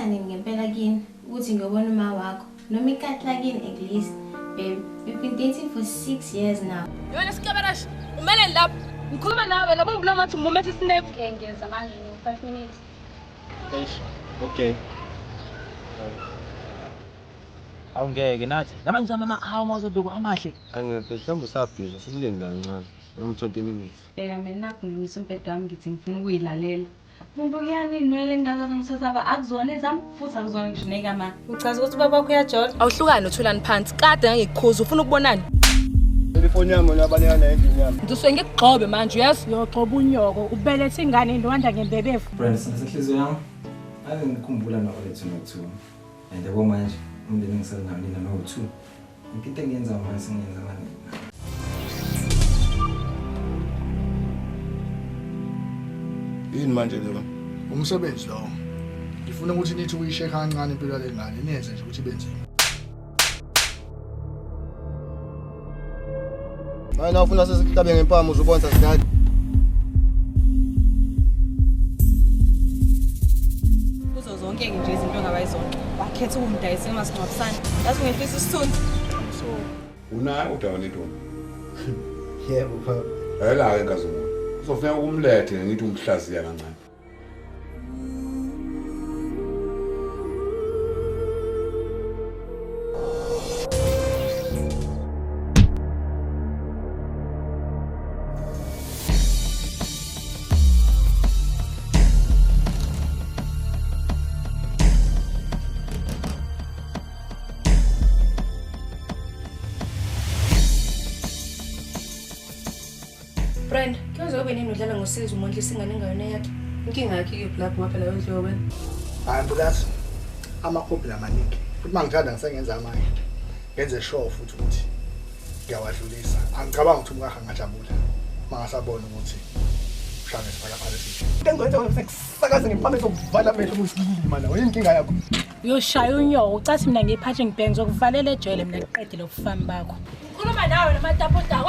Ngizokuletha nini ngempela kini ukuthi ngiyobona uma wakho noma ikati lakini at least. Babe, we've been dating for 6 years now. Yona sikabarasha, umele lapho. Ngikhuluma nawe labo ngibula ngathi umumethe isinefu. Okay, ngiyeza manje ngo-5 minutes. Eish. Okay. Awungeke nathi. Namanje mama hawu mawuzobhekwa amahle. Angeke mhlawumbe usabhiza sesilinde kancane. Noma 20 minutes. Bheka mina nakhu ngimisa umbhede wami ngithi ngifuna ukuyilalela. Mbukiyani iy'nwele engazazi ngithatha akuzona ezami futhi akuzona ngisho ney'kama. Uchaza ukuthi ubaba wakho uyajola? Awuhlukani nothulani phansi. Kade ngangikukhuza ufuna ukubonani? Ifoni yami uyabaleka nayo endlini yami. Ngisuke ngikugxobe manje uyazi? Uyogxoba unyoko ubelethe ingane indwanda ngembebevu. Brand senhliziyo yami. Ake ngikhumbula no-lethu no-two. And yabo manje umndeni engisele nawo nina no-two. Yonke into engiyenza manje sengiyenza ngani. Yini manje leyo? Umsebenzi lowo. Ngifuna ukuthi nithi ukuyisheka kancane impilo yale ngane, niyenze nje ukuthi ibe nzima. Hayi na ufuna sesihlabe ngempama uzobona sidlala. Kuzo zonke nje izinto ongabayizona. Wakhetha ukumdayisela umasingcwabisane. Yazi ungehlisa isithunzi. So, Unayo udaba nentombi. Yebo baba. Yela-ke Nkazimulo. Uzofuneka ukumlethe ngithi umhlaziya kancane. Brand, kuyoze kube nini udlala ngosizo umondlisa ingane engayona yakhe? Inkinga yakhe ikuphi lapho ngoba phela yondliwe wena. Hayi mbukazi. Amakhophi lamaningi. Futhi mangithanda ngisengenza amanye. Ngenze sure futhi ukuthi ngiyawadlulisa. Angicabangi ukuthi umkakhe angajabula mangasabona ukuthi ushaya ngesiphalaphala esihle. Into engizoyenza wena sekusakaza ngempama ezokuvala amehlo kuyisilima nawe. Yini inkinga yakho? Uyoshaya unyoko ucathi mina ngiyiphathe ngibheke ngizokuvalela ejele mina ngiqede lobufami bakho. Ngikhuluma nawe nomatapoda.